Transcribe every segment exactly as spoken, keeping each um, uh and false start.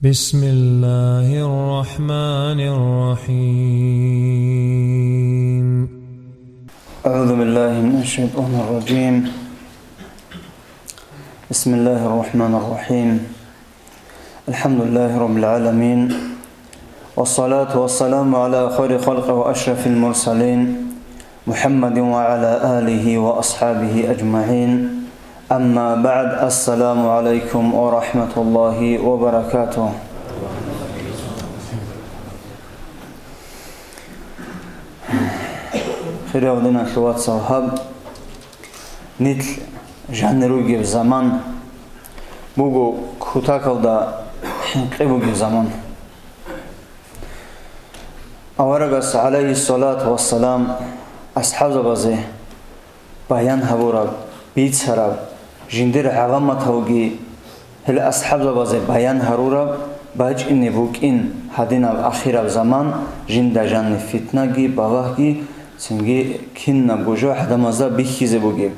بسم الله الرحمن الرحيم. أعوذ بالله من الشيطان الرجيم. بسم الله الرحمن الرحيم. الحمد لله رب العالمين. والصلاة والسلام على خير خلق وأشرف المرسلين محمد وعلى آله وأصحابه أجمعين. أما بعد، السلام عليكم ورحمة الله وبركاته. Хириял диналъул вацал, гьаб нилъ жанир ругеб заман буго кутакалда хӀинкъи бугеб заман. Аварагас, гӀалайгьиссалату вассалам, асхӀабзабазе баян гьабураб, бицараб, жиндир гӀаламаталги гьел асхӀабзабазе баян гьарураб, бачӀине букӀин гьадинаб ахираб заман, жинда жаниб фитнаги, балагьги, цинги кинабго жо гӀадамазда бихьизе бугеб.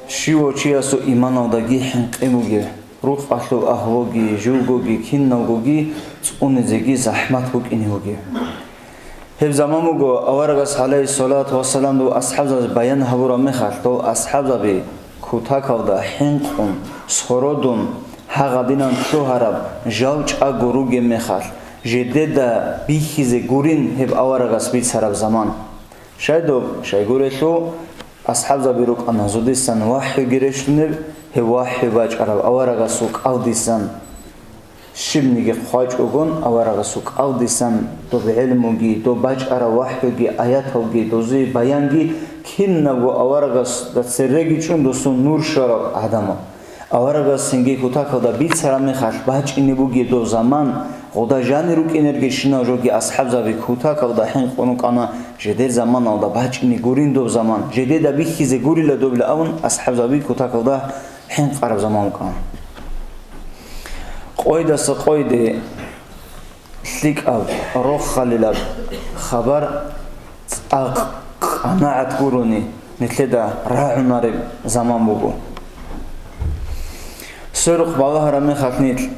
Щивав чиясул иманалдаги хӀинкъи бугеб, рукъалъул агьлуги, живгоги, киналгоги цӀунизеги захӀмат букӀине бугеб. Гьеб заман буго, аварагас, гӀалайгьиссалату вассалам, дов асхӀабзабаз баян гьабураб мехалъ, дов асхӀабзаби кутакалда хӀинкъун, сородун, гьагъадинан лъугьараб жал чӀаго ругеб мехалъ, жедеда бихьизе гурин гьеб аварагас бицараб заман. Щайдуб? Щайгурелъул, асхӀабзаби рукӀана зодисан вахӀюги рещтӀунеб, гьев вахӀю бачӀараб аварагасул кӀалдисан. Щибниги хъвачӀогон аварагасул кӀалдисан доб гӀелмуги, доб бачӀараб вахӀюги, аяталги, дозие баянги, кинабго аварагасда церегичӀун досул нур щварал гӀадамал. Аварагас цинги кутакалда бицараб мехалъ бачӀине бугеб доб заман, гъода жанир рукӀинергейщинал жоги асхӀабзаби кутакалда хӀинкъун рукӀана, жедер заманалда бачӀине гурин доб заман, жедеда бихьизе гурила добила абун асхӀабзаби кутакалда хӀинкъараб заман вукӀана. Къойдаса къойде лъикӀаб, рохалилаб хабар, цӀакъ къанагӀат гурони нилъеда рагӀунареб заман буго. Сверухъ балагьараб мехалъ нилъ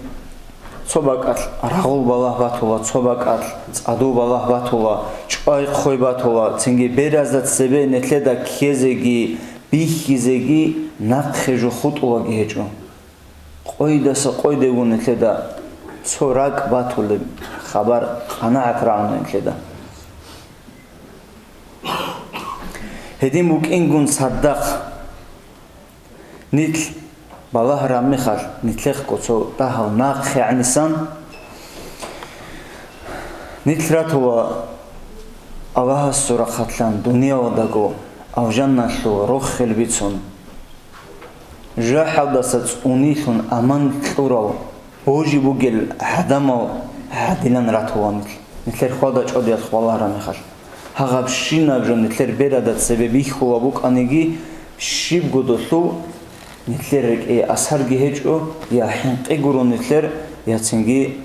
цо бакӀалъ рагъул балагь батула, цо бакӀалъ цӀадул балагь батула, чӀвай-хъвай батула, цинги беразда цебе нилъеда ккезеги, бихьизеги нахъе жо хутӀулаги гьечӀо. Къойдаса къойде вун нилъеда цо ракӀ батулеб хабар къанагӀат рагӀуна нилъеда. Гьедин букӀингун цадахъ нилъ балагьараб мехалъ, нилъехъго цо дагьал нахъе гӀанисан, нилъ ратула Аллагьасул рахъалъан дуниялалдаго алжаналъул рохел бицун. ЖахӀалдаса цӀунилъун аман кьурал, божи бугел гӀадамал гӀадилан ратула нилъ, нилъер хвалда чӀодиялъ балагьараб мехалъ. Гьагъабщинаб жо нилъер берада цебе бихьула букӀаниги, щибго долъул нилъер рекӀее асарги гьечӀо, я хӀинкъи гуро нилъер, я цинги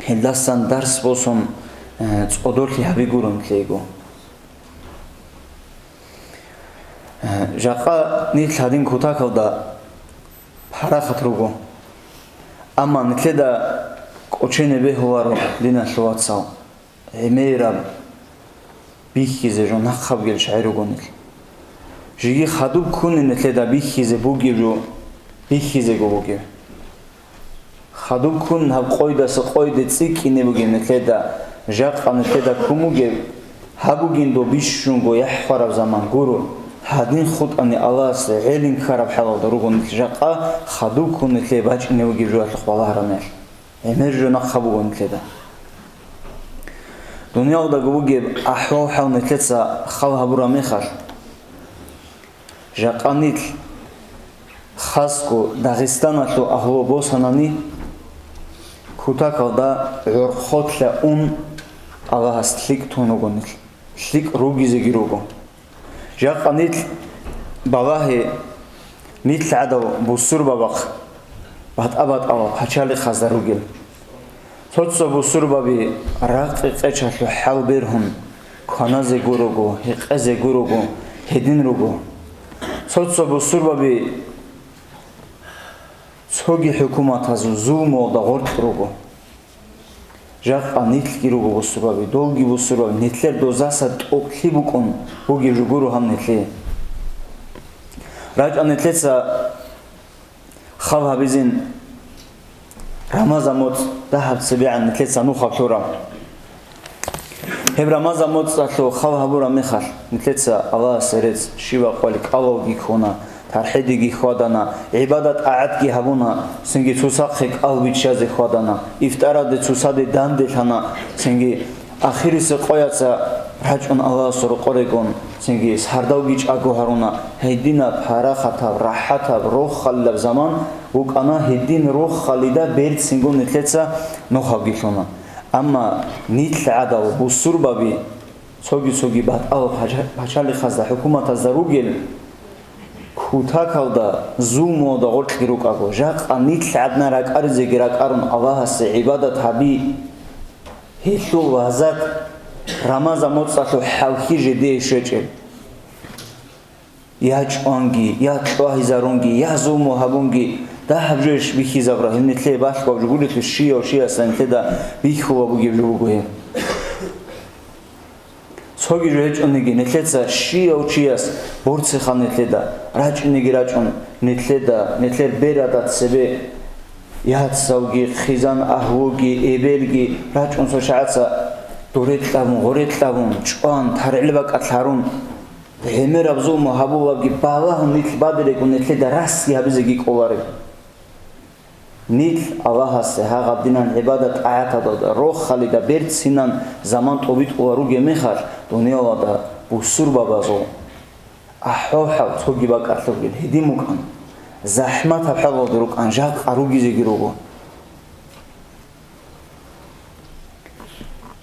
гьелдасан дарс босун, э, цӀодорлъи гьаби гуро нилъего. Жакъа нилъ гьадин кутакалда парахат руго. Амма нилъеда кӀочене бегьуларо, диналъул вацал, гӀемераб бихьизе жо нахъабгел чагӀи руго нилъ. Жеги хадуб ккуни нилъеда бихьизе бугеб жо, бихьизего бугеб. Хадуб ккун гьаб къойдаса къойде цӀикӀкӀине бугеб нилъеда, жакъа нилъеда ккун бугеб, гьаб бугин доб бищунго яхӀ хвараб заман гуро, гьадин хутӀани Аллагьас гӀелин ккараб хӀалалда руго нилъ жакъа, хадуб ккун нилъее бачӀине бугеб жоялъухъ балагьараб мехалъ. ГӀемер жо нахъа буго нилъеда. Дуниялдаго бугеб ахӀвал-хӀал нилъеца хал гьабураб мехалъ, жакъа нилъ, хасго Дагъистаналъул агьлу босанани, кутакалда гӀорхъолъа ун Аллагьас лъикӀ тун руго нилъ, лъикӀ ругизеги руго. Жакъа нилъ балагье, нилъ гӀадал бусурбабахъ батӀа-батӀал пачалихъазда ругел. Цо-цо бусурбаби ракъи-къечалъул хӀал бергьун, кваназего руго, гьекъезего руго, гьедин руго. Цо-цо бусурбаби цоги хӀукуматазул зулмуялда гъоркь руго. Жакъа нилъги руго бусурбаби, долги бусурбаби, нилъер дозаса тӀокӀлъи букӀун бугеб жо гуро гьаб нилъее. РачӀа нилъеца хал гьабизин Рамазан моцӀ дагьаб цебегӀан нилъеца нухаб лъураб. Гьеб Рамазан моцӀалъул хал гьабураб мехалъ, нилъеца Аллагьасе рецц щибаб къоялъ кӀалалги ккуна, тархӀедиги хьвадана, гӀибадат-тӀагӀатги гьабуна, цинги цоцахъе кӀал биччазе хьвадана, ифтаралде цоцаде данделъана, цинги ахирисеб къояца рачӀун Аллагьасул рокъорегун, цинги сардавги чӀаго гьаруна. Гьединаб парахатаб, рахӀатаб, рохалилаб заман букӀана, гьедин рохалида берцинго нилъеца нухабги лъуна. Амма нилъ гӀадал бусурбаби цоги-цоги батӀал пача-, пачалихъазда, хӀукуматазда ругел, кутакалда, зулмуялда гъоркьги рукӀаго, жакъа нилъ гӀадин ракӀаризеги ракӀарун Аллагьасе гӀибадат гьаби, гьелъул лаззат Рамазан моцӀалъул хӀалхьи жидее щвечӀеб. Я чӀванги, я кьвагьизарунги, я зулму гьабунги, дагьаб жоялъ бихьизабура, гьеб нилъее балъгоаб жо гурелъул, щияв чиясда нилъеда бихьулеб бугеб жо буго гьеб. Цоги жо гьечӀониги, нилъеца щияв чияс борцихъан нилъеда, рачӀунеги рачӀун нилъеда, нилъер берада цебе яцалги, хъизан агьлуги, эбелги рачӀун цо чагӀаца дуре кьабун, гъоре кьабун, чӀван, таргӀил бакӀалъ гьарун, гӀемераб зулму гьабулебги балагьун нилъ бадирегун нилъеда расги гьабизеги кӀолареб. Нилъ Аллагьасе гьагъаб динан гӀибадат-тӀагӀаталда рохалида берцинан заман тӀобитӀула ругеб мехалъ, дуниялалда бусурбабазул ахӀвал-хӀал цоги бакӀалъ бугел гьедин букӀана, захӀматаб хӀалалда рукӀана, жакъа ругезеги руго.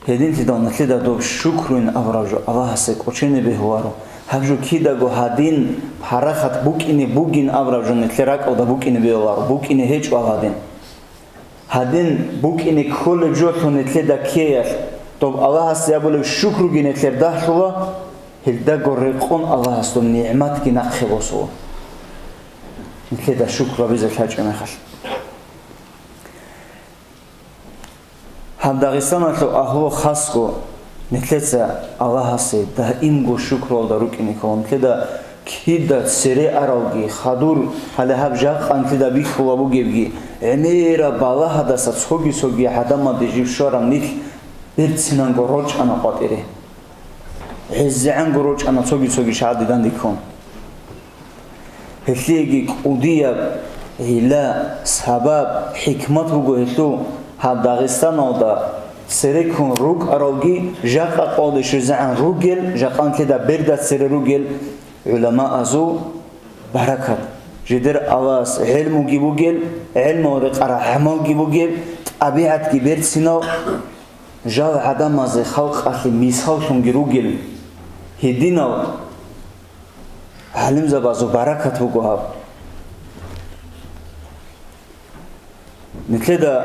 Гьединлъидал нилъеда доб шукруйин абураб жо Аллагьасе кӀочене бегьуларо. Гьаб жо кидаго гьадин парахат букӀине бугин абураб жо нилъер ракӀалда букӀине бегьуларо, букӀине гьечӀо гьадин. Гьадин букӀине кколеб жолъун нилъеда ккеялъ, доб Аллагьасе абулеб шукруги нилъер дагьлъула, гьелдаго рекъон Аллагьас доб нигӀматги нахъе босула. Нилъеда шукру гьабизе лъачӀеб мехалъ. Гьаб Дагъистаналъул агьлу хасго нилъеца Аллагьасе даимго шукруялда рукӀине ккола. Нилъеда кида цере аралги, хадур, гьале гьаб жакъа нилъеда бихьула бугебги, гӀемераб балагьадаса цоги-цоги гӀадамалде жиб щвараб нилъ берцинанго рорчӀана къватӀире. ГӀезегӀанго рорчӀана цоги-цоги чагӀаде данде ккун. Гьелъиеги кӀудияб гӀилла, сабаб, хӀикмат буго гьелъул гьаб Дагъистаналда цереккун рукӀаралги, жакъа къоялде щвезегӀан ругел, жакъа нилъеда берда цере ругел гӀуламаазул баракат. Жидер Аллагьас гӀелмуги бугел, гӀелмал рекъараб гӀамалги бугел, тӀабигӀатги берцинал, жал гӀадамазе халкъалъе мисаллъунги ругел гьединал гӀалимзабазул баракат буго гьаб. Нилъеда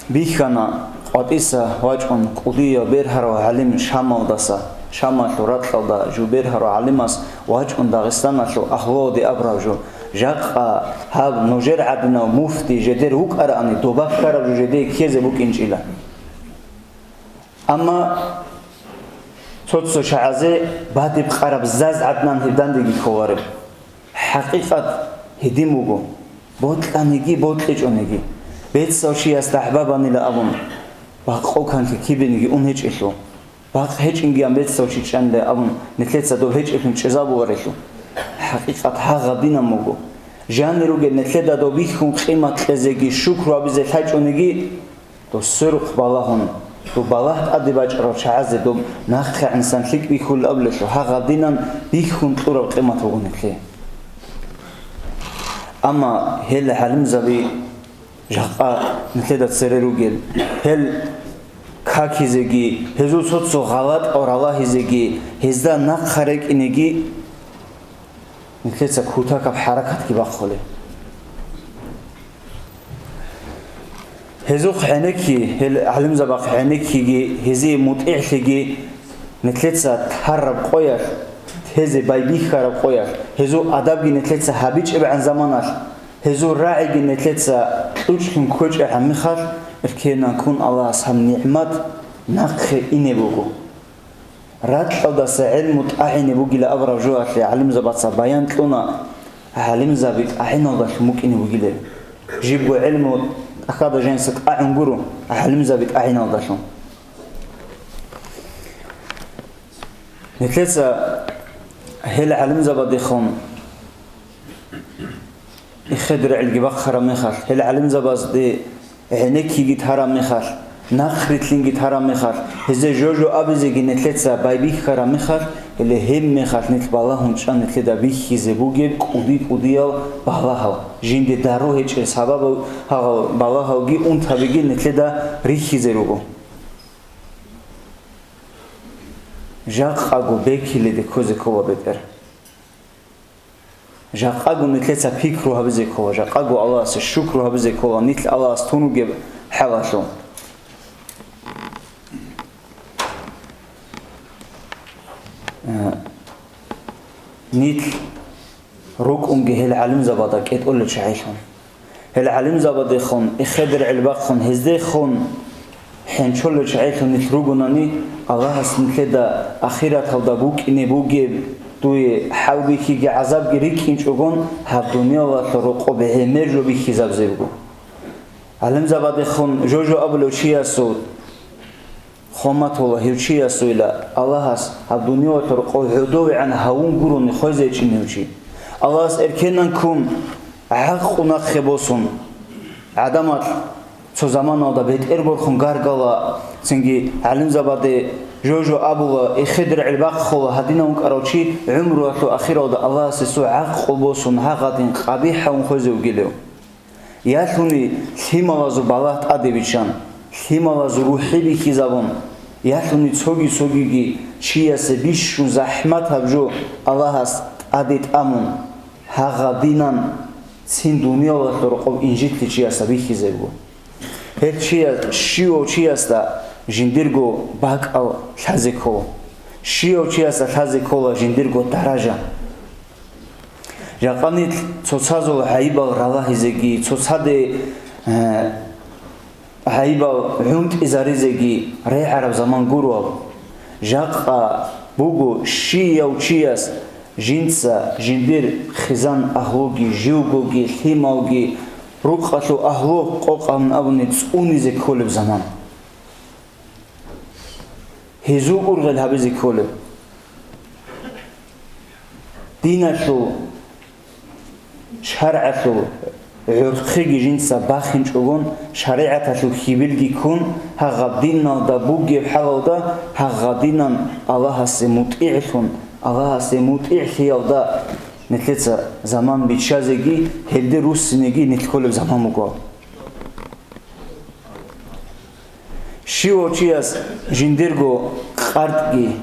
бихьана къватӀиса вачӀун кӀудияв бергьарав гӀалим Шамалдаса, Шамалъул ракьалда жо бергьарав гӀалимас вачӀун Дагъистаналъул агьлуялде абураб жо, жакъа гьаб нужер гӀадинав муфти жидер вукӀараани, доба ккараб жо жидее ккезе букӀинчӀила. Амма цо-цо чагӀазе бадиб къараб заз гӀаднан гьеб дандеги кколареб. ХӀакъикъат гьедин буго, бокьаниги бокьичӀониги, бецав чияс дагӀба банила абун, бакъо канлъи кибениги ун гьечӀелъул, бакъ гьечӀингиян бецав чи чӀанила абун, нилъеца доб гьечӀелъун чӀезабуларелъул. ХӀакъикъат гьагъаб динан буго. Жанир ругел нилъеда доб бихьун къимат кьезеги, шукру гьабизе лъачӀониги, дос сверухъ балагьун, доб балагь тӀаде бачӀарал чагӀазе доб нахъе гӀинсан лъикӀ бихьулел абулелъул, гьагъаб динан бихьун кьураб къимат буго нилъее. Амма гьел гӀалимзаби жакъа нилъеда цере ругел, гьел какизеги, гьезул цо-цо гъалатӀал ралагьизеги, гьезда нахъа рекӀинеги, нилъеца кутакаб хӀаракатги бахъулеб. Гьезухъ гӀенекки, гьел гӀалимзабахъ гӀенеккиги, гьезие мутӀигӀлъиги, нилъеца тарраб къоялъ, гьезе байбихьараб къоялъ, гьезул адабги нилъеца гьабичӀебгӀан заманалъ, гьезул рагӀиги нилъеца кьучӀлъун ккечӀебгӀан мехалъ, Эркенан ккун Аллагьас гьаб нигӀмат нахъе ине буго. Ракьалдаса гӀелму тӀагӀине бугила абураб жоялъе гӀалимзабаца баян кьуна, гӀалимзаби тӀагӀиналдалъун букӀине бугилел. Жибго гӀелму тӀахьазда жаниса тӀагӀун гуро, гӀалимзаби тӀагӀиналдалъун. Нилъеца гьел гӀалимзабадехун эхедир гӀелги бахъараб мехалъ, гьел гӀалимзабазде гӀенеккиги тараб мехалъ, нахърилълъинги тараб мехалъ, гьезде жо-жо абизеги нилъеца байбихьараб мехалъ, гьеле гьеб мехалъ нилъ балагьун чӀан нилъеда бихьизе бугеб кӀуди-кӀудиял балагьал, жинде дару гьечӀел сабабал, гьагъал балагьалги унтабиги нилъеда рихьизе руго. Жакъаго бекиледе ккозе ккола, бетӀер. Жакъаго нилъеца пикру гьабизе ккола, жакъаго Аллагьасе шукру гьабизе ккола, нилъ Аллагьас тун ругеб хӀалалъул. Э, нилъ рукӀунги гьел гӀалимзабада кӀетӀолел чагӀилъун. Гьел гӀалимзабадехун, эхедир гӀелбахъун, гьездехун хӀинчӀолел чагӀилъун нилъ ругонани, Аллагьас нилъеда ахираталда букӀине бугеб дуе хӀалбихьиги гӀазабги рикӀкӀинчӀогон, гьаб дуниялалъул рокъоб гӀемер жо бихьизабизе буго. ГӀалимзабадехун жо-жо абулев чиясул хъуматула гьев чиясуйла Аллагьас гьаб дуниялалъул рокъов гӀодовегӀан гьавун гурони хвезечӀин гьев чи. Аллагьас эркенан ккун, гӀакълу нахъе босун, гӀадамал цо заманалда бетӀер борхун гаргала, цинги гӀалимзабаде жо-жо абула, эхедир гӀелбахъула гьадинав вукӀарав чи гӀумруялъул ахиралда Аллагьас гьесул гӀакълу босун, гьагъадин къабихӀ гьавун хвезе вугилев. Ялъуни лъималазул балагь тӀаде биччан, лъималазул рухӀи бихьизабун, ялъуни цоги-цогиги чиясе бищун захӀматаб жо Аллагьас тӀаде тӀамун, гьагъадинан цин дуниялалъул рокъов инжитлъи чиясда бихьизе буго. Гьел чияс, щивав чиясда жиндирго бакӀал лъазе ккола, щивав чиясда лъазе ккола жиндирго даража. Жакъа нилъ цоцазул гӀайибал ралагьизеги, цоцаде, э, гӀайибал гӀунтӀизаризеги регӀараб заман гуро. Жакъа буго щияв чияс жинца жиндир хъизан агьлуги, живгоги, лъималги, рукъалъул агьлу къокъ гьабун абуни цӀунизе кколеб заман. Гьезул ургъел гьабизе кколеб. Диналъул, шаргӀалъул гӀурхъиги жинца бахинчӀогон, шаригӀаталъул хьибилги ккун, гьагъаб диналда бугеб хӀалалда, гьагъадинан Аллагьасе мутӀигӀлъун, Аллагьасе мутӀигӀлъиялда нилъеца заман биччазеги, гьелде руссинеги нилъ кколеб заман буго. Щивав чияс жиндирго къартӀги,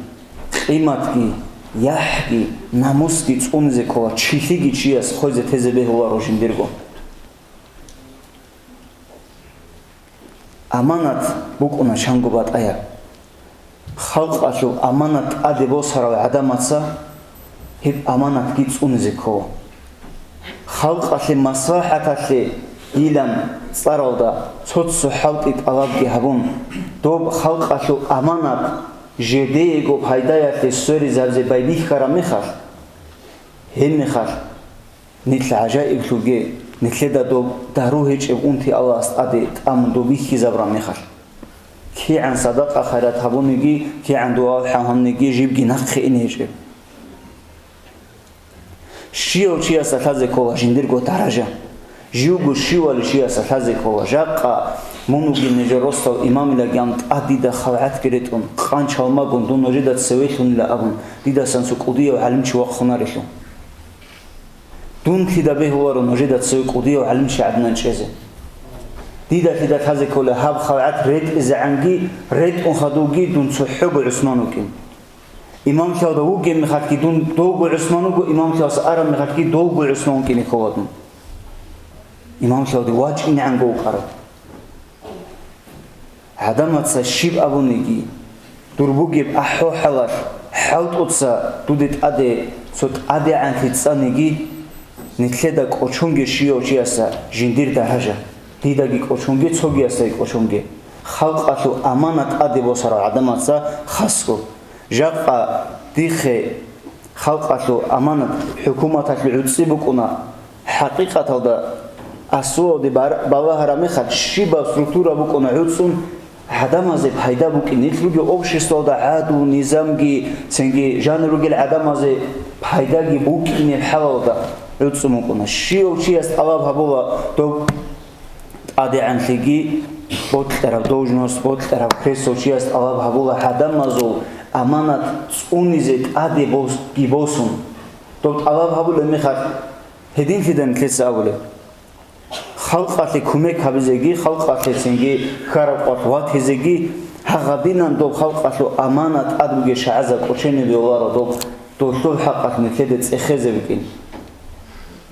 къиматги, яхӀги, намусги цӀунизе ккола, чилъиги чияс хвезе тезе бегьуларо жиндирго. Аманат букӀуна чанго батӀаяб. Халкъалъул аманат тӀаде босарав гӀадамаца гьеб аманатги цӀунизе ккола. Халкъалъе маслахӀаталъе дилан цӀаралда цо-цо хӀалтӀи тӀалабги гьабун, доб халкъалъул аманат жидеего пайдаялъе сверизабизе байбихьараб мехалъ, гьеб мехалъ нилъ гӀажаиблъуге, нилъеда доб дару гьечӀеб унти Аллагьас тӀаде тӀамун доб бихьизабураб мехалъ. КигӀан садакъа-хайрат гьабуниги, кигӀан дугӀа-алхӀам гьабуниги жибги нахъе ине гьечӀеб. Щияв чиясда лъазе ккола жиндирго даража. Живго щивали чиясда лъазе ккола. Жакъа мун вугин нижер росдал имамилаги ан тӀад дида халгӀатги ретӀун, къан чалмагун дун нужеда цеве лъунила абун, дидасан цо кӀудияв гӀалимчи вахъунарелъул. Дун лъида бегьуларо нужеда цеве кӀудияв гӀалимчи гӀадинан чӀезе? Дида лъида лъазе ккола гьаб халгӀат ретӀизегӀанги, ретӀун хадувги дун цохӀого ГӀусман вукӀин. Имамлъиялда вугеб мехалъги дун довго ГӀусман вуго, имамлъиялдаса араб мехалъги довго ГӀусман вукӀине ккола дун. Имамлъиялде вачӀинегӀанго вукӀарав. ГӀадамаца щиб абуниги, дур бугеб ахӀо-хӀалалъ хӀалтӀуца дуде тӀаде цо тӀадегӀанлъи цӀаниги, нилъеда кӀочонге щивав чиясда жиндир даража. Дидаги кӀочонге, цогиясдаги кӀочонге. Халкъалъул аманат тӀаде босарав гӀадамаца хасго. Жакъа дихъе халкъалъул аманат хӀукуматалъул гӀуцӀи букӀуна. ХӀакъикъаталда, асулалде бар-, балагьараб мехалъ, щибаб структура букӀуна гӀуцӀун, гӀадамазе пайда букӀин, нилъ ругел обществалда гӀадлу, низамги, цинги жанир ругел гӀадамазе пайдаги букӀинеб хӀалалда гӀуцӀун букӀуна. Щияв чияс тӀалаб гьабула доб тӀадегӀанлъиги, бокьараб должность, бокьараб кресло чияс тӀалаб гьабула гӀадамазул аманат цӀунизе тӀаде бос-, ги босун. Доб тӀалаб гьабулеб мехалъ, гьединлъидал нилъеца абулеб. Халкъалъе кумек гьабизеги, халкъалъе цинги хьараб къват ватизеги, гьагъадинан доб халкъалъул аманат тӀад бугеб шагӀазда кӀоченеб йоларо доб, долъул хӀакъалъ нилъеде цӀехезе букӀин.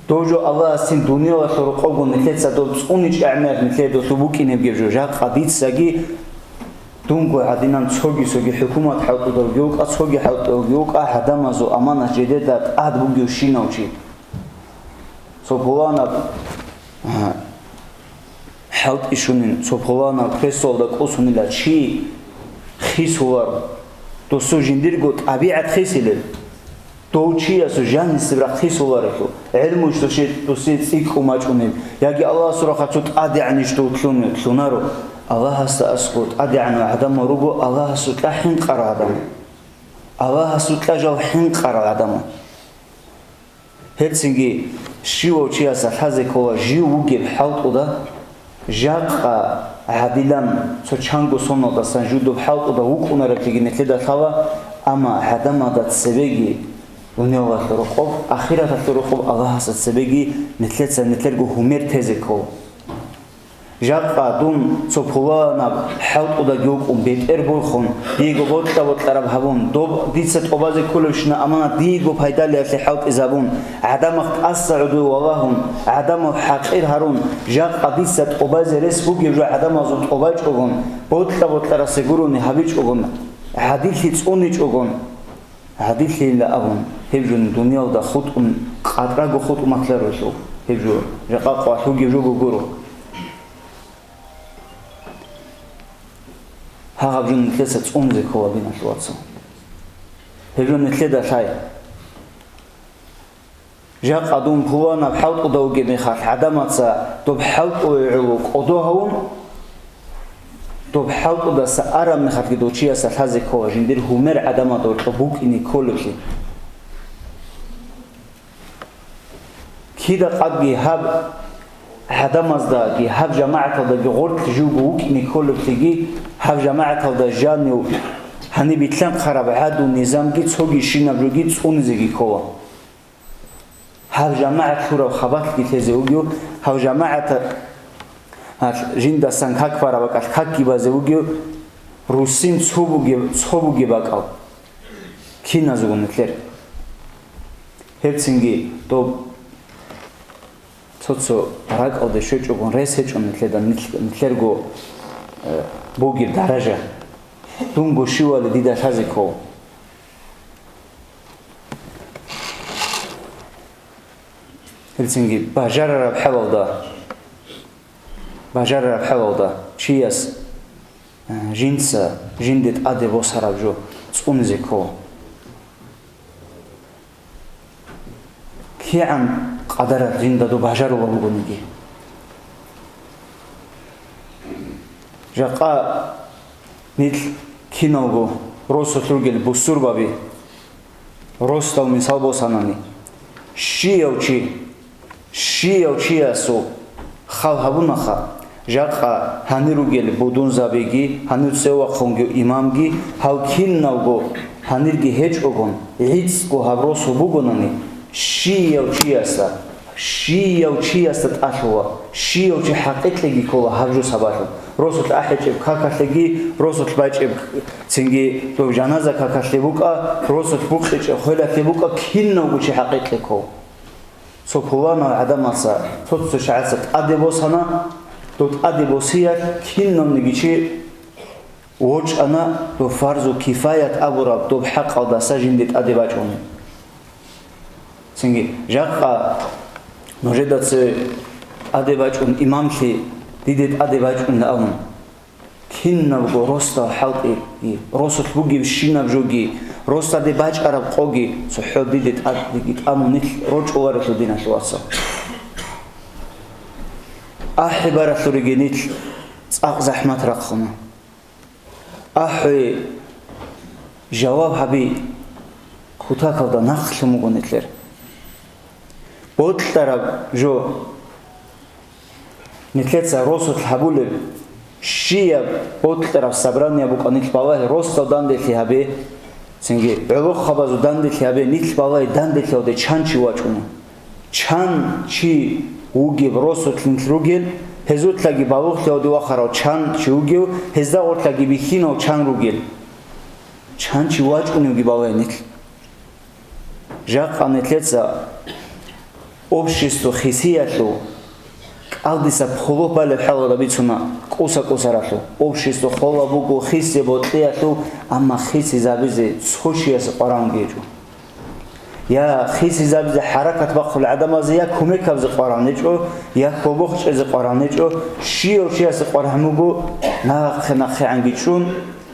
Дов жо Аллагьасцин дуниялалъул рокъовго нилъеца доб цӀуничӀеб гӀемер нилъее долъул букӀинеб гьеб жо. Жакъа дицаги дунго гӀадинан цоги-цоги хӀукумат хӀалтӀудавги вукӀа, цоги хӀалтӀулги вукӀа, гӀадамазул аманат жидеда тӀад бугевщинав чи. Цо пуланаб, а, хӀалтӀи щунин, цо пуланаб креслоялда кӀусунила чи хисуларо. Досул жиндирго тӀабигӀат хисилел. Дов чиясул жанисеб рахъ хисуларелъул, гӀелму иш досие, досие цӀикӀкӀун бачӀунеб, яги Аллагьасул рахъалъ цо тӀадегӀанищ дов лъун-, лъунаро. Аллагьасда аскӀов тӀадегӀанав гӀадамал руго Аллагьасукьа хӀинкъарал гӀадамал. Аллагьасукьа жал хӀинкъарал гӀадамал. Гьелцинги щивав чиясда лъазе ккола жив вугеб хӀалтӀуда, жакъа гӀадилан цо чанго соналдасан жив доб хӀалтӀуда вукӀунареблъиги нилъеда лъала, амма гӀадамазда цебеги, дуниялалъул рокъоб, ахираталъул рокъоб Аллагьасда цебеги нилъеца нилъерго гьумер тезе ккола. Жакъа дун цо пуланаб хӀалтӀудаги вукӀун, бетӀер борхун, диего бокьа-бокьараб гьабун, доб дица тӀобазе кколебщина аманат диего пайдалиялъе хӀалтӀизабун, гӀадамахъ тӀаса гӀодов валагьун, гӀадамал хӀакъир гьарун, жакъа дица тӀобазе рес бугеб жо гӀадамазул тӀобачӀогун, бокьа-бокьарасе гурони гьабичӀогун, гӀадиллъи цӀуничӀогун. ГӀадиллъийилла абун, гьеб жо дуниялда хутӀун, къатӀраго хутӀун макларулъул, гьеб жо жакъа къвалъугеб жого гуро. Гьагъаб жо нилъеца цӀунизе ккола, диналъул вацал. Гьеб жо нилъеда лъай. Жакъа дун пуланаб хӀалтӀуда вугеб мехалъ, гӀадамаца доб хӀалтӀуе гӀоло кӀодо гьавун, доб хӀалтӀудаса араб мехалъги дов чиясда лъазе ккола жиндир гьумер гӀадамазда гьоркьоб букӀине кколеблъи. Кида къадги гьаб гӀадамаздаги, гьаб жамагӀаталдаги гъоркь живго вукӀине кколеблъиги, гьаб жамагӀаталда жанив гьаниб билълъанхъараб гӀадлу-низамги цоги щинаб жоги цӀунизеги ккола. Гьав жамагӀат лъураб хабалъги лъезе вугев, гьав жамагӀат, а, жиндасан как бараб бакӀалъ какги базе вугев, русин цо бугеб, цо бугеб бакӀал киназего нилъер. Гьебцинги доб цо-цо ракӀалде щвечӀогун рес гьечӀо нилъеда, нилъ-, нилъерго, э, бугеб даража. Дунго щивали дида лъазе ккол. Гьелцинги бажарараб хӀалалда, бажарараб хӀалалда чияс, э, жинца жинде тӀаде босараб жо цӀунизе ккола. КигӀан къадаралъ жинда доб бажарулеб бугониги. Жакъа нилъ киналго росулъ ругел бусурбаби, росдал мисал босанани, щияв чи, щияв чиясул хал гьабунаха, жакъа гьанир ругел будунзабиги, гьанир цевахъунги имамги, гьав киналго гьанирги гьечӀогун, гӀицӀго гьаб росу бугонани, щияв чиясда, щияв чиясда тӀалъула, щияв чи хӀакъикълъиги ккола гьаб жо сабаблъун. Росулъ ахӀичӀеб какалъеги, росулъ бачӀеб цинги доб жаназа какалъе букӀа, росулъ букъичӀеб хвелалъе букӀа, кинавго чи хӀакъикълъи ккола. Цо пуланав гӀадамаца, цо-цо чагӀаца тӀаде босана, дов тӀаде босиялъ кинавниги чи вочӀана дов фарзу кифаят абураб доб хӀакъалдаса жинде тӀаде бачӀунеб. Цинги, жакъа нужеда цеве тӀаде бачӀун имамлъи Диде тӀаде бачӀунила абун, кинабго росдал хӀалтӀиги, росулъ бугебщинаб жоги, росдаде бачӀараб къоги цохӀо диде тӀадеги тӀамун нилъ рочӀуларелъул, диналъул вацал. АхӀи баралъуриги нилъ цӀакъ захӀмат рахъуна. АхӀи, жаваб гьаби, кутакалда нахълъун буго нилъер. Бокьараб жо, нилъеца росулъ гьабулеб, щияб бокьараб собрание букӀа, нилъ балагье росдал данделъи гьабе, цинги гӀолохъабазул данделъи гьабе, нилъ балагье данделъиялде чан чи вачӀуна. Чан чи вугеб росулъ нилъ ругел, гьезулъаги балугълъиялде вахарав чан чи вугев, гьезда гъорлъаги бихьинав чан ругел. Чан чи вачӀуневги балагье нилъ. Жакъа нилъеца общество хисиялъул, кӀалдиса полох балеб хӀалалда бицуна кӀуса-кӀусаралъул. Общество холеб буго хисие бокьиялъул, амма хисизабизе цо чиясе къваригӀунги гьечӀо. Я хисизабизе хӀаракат бахъулел гӀадамазе я кумекабизе къваригӀун гьечӀо, я хьобохъ чӀезе къваригӀун гьечӀо, щияв чиясе къваригӀун буго нахъе-нахъегӀанги чӀун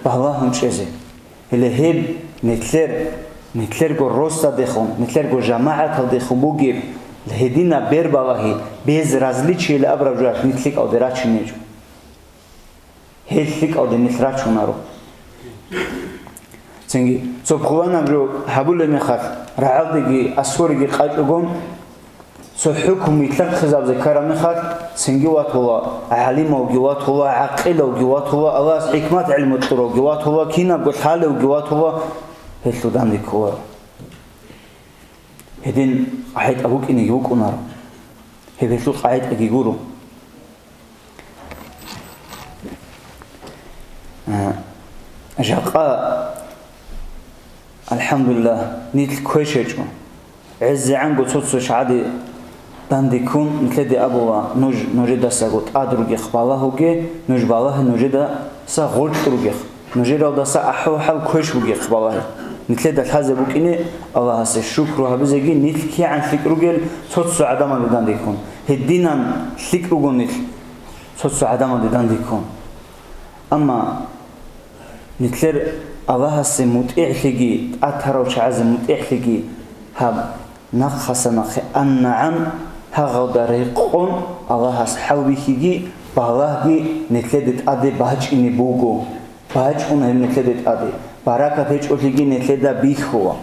балагьун чӀезе. Гьеле гьеб нилъер, нилъерго росдадехун, нилъерго жамагӀаталдехун бугеб гьединаб бербалагьи, безразличиеян абураб жоялъ нилъ лъикӀалде рачунеб гьечӀо. Гьел лъикӀалде нилъ рачунаро. Цинги цо пуланаб жо гьабулеб мехалъ, рагӀалдеги аскориги къачӀого, цо хӀукму йилъахъизабизе ккараб мехалъ, цинги ватула, гӀалимавги ватула, гӀакъилавги ватула, Аллагьас хӀикмат-гӀилму кьуравги ватула, кинабго лъалевги ватула, гьелъул данде кколаро. Гьедин къагӀида букӀинеги букӀунаро. Гьеб гьелъул къагӀидаги гуро. А, жакъа, алхӀамдулиллагь, нилъ квеш гьечӀо. ГӀезегӀанго цо-цо чагӀаде данде ккун, нилъеде абула, нуж нужедасаго тӀад ругехъ балагьуге, нуж балагье нужедаса гъоркь ругехъ. Нужералдаса ахӀвал-хӀал квеш бугехъ балагье. Нилъеда лъазе букӀине, Аллагьасе шукру гьабизеги, нилъ кигӀан лъикӀ ругел цо-цо гӀадамалде данде ккун. Гьединан лъикӀ руго нилъ цо-цо гӀадамалде данде ккун. Амма нилъер Аллагьасе мутӀигӀлъиги, тӀатарав чагӀазе мутӀигӀлъиги гьаб нахъаса нахъе аннагӀан гьагъалда рекъон Аллагьас хӀалбихьиги, балагьги нилъеде тӀаде бачӀине буго. БачӀун гьеб нилъеде тӀаде, баракат гьечӀолъиги нилъеда бихьула.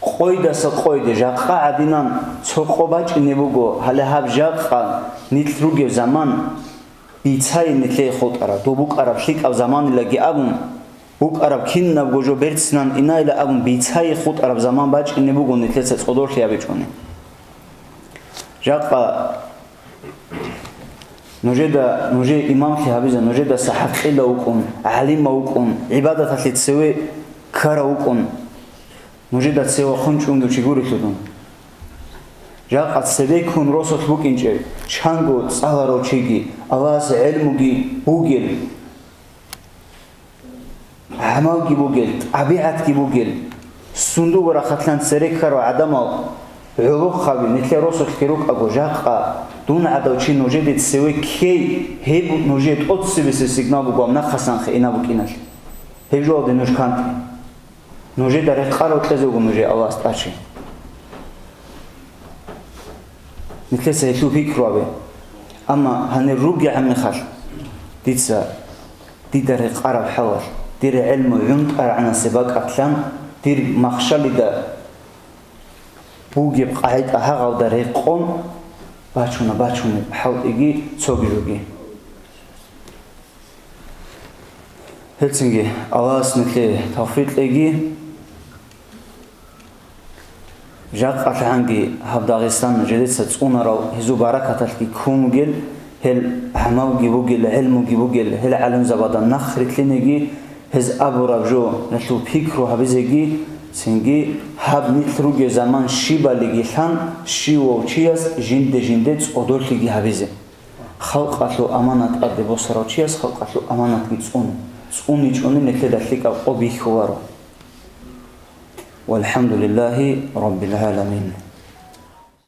Къойдаса къойде жакъа гӀадинан цо къо бачӀине буго, гьале гьаб жакъа нилъ ругев заман бицайин нилъее хутӀараб, доб букӀараб лъикӀаб заманилаги абун, букӀараб кинабго жо берцинан инайила абун бицайи хутӀараб заман бачӀине буго нилъеца цӀодорлъи гьабичӀони. Жакъа нужеда, нужее имамлъи гьабизе, нужедаса хӀакъила вукӀун, гӀалима вукӀун, гӀибадаталъе цеве ккара вукӀун, нужеда цеве хъунчӀунги чи гурелъул дун. Жакъа цебеккун росулъ букӀинчӀеб, чанго цӀаларав чиги, Аллагьасе гӀелмуги бугел, гӀамалги бугел, тӀабигӀатги бугел, сундуго рахъалъан цере ккарал гӀадамал гӀолохъаби нилъер росулъги рукӀаго, жакъа дун гӀадав чи нужеде цеве ккей, гьеб нужее тӀоцебесеб сигнал буго, ам нахъасанхъе ина букӀиналъе. Гьеб жоялде нуж кантӀе. Нужеда рекъарав кьезе вуго нужее Аллагьас тӀачи. Нилъеца гьелъул пикру гьабе. Амма гьанир ругегӀан мехалъ, дица, дида рекъараб хӀалалъ, дир гӀелму гӀунтӀарагӀанасе бакӀатлъан, дир махщалида бугеб къагӀида гьагъалда рекъон бачуна, бачунеб хӀалтӀиги цоги жоги. Гьелцинги Аллагьас нилъее тавфикъ кьеги. ЖакъалъгӀанги гьаб Дагъистан жидеца цӀунарал гьезул баракаталъги ккун вугел, гьел гӀамалги бугел, гӀелмуги бугел, гьел гӀалимзабазда нахъ рилълъинеги, гьез абураб жо гьелъул пикру гьабизеги, цинги гьаб нилъ ругел заман щибалигилъан щивав чияс жинде-жинде цӀодорлъиги гьабизе. Халкъалъул аманат тӀаде босарав чияс халкъалъул аманатги цӀун, цӀуничӀони нилъеда лъикӀаб къо бихьуларо. ВалхӀамдулиллагьи раббил гӀаламин.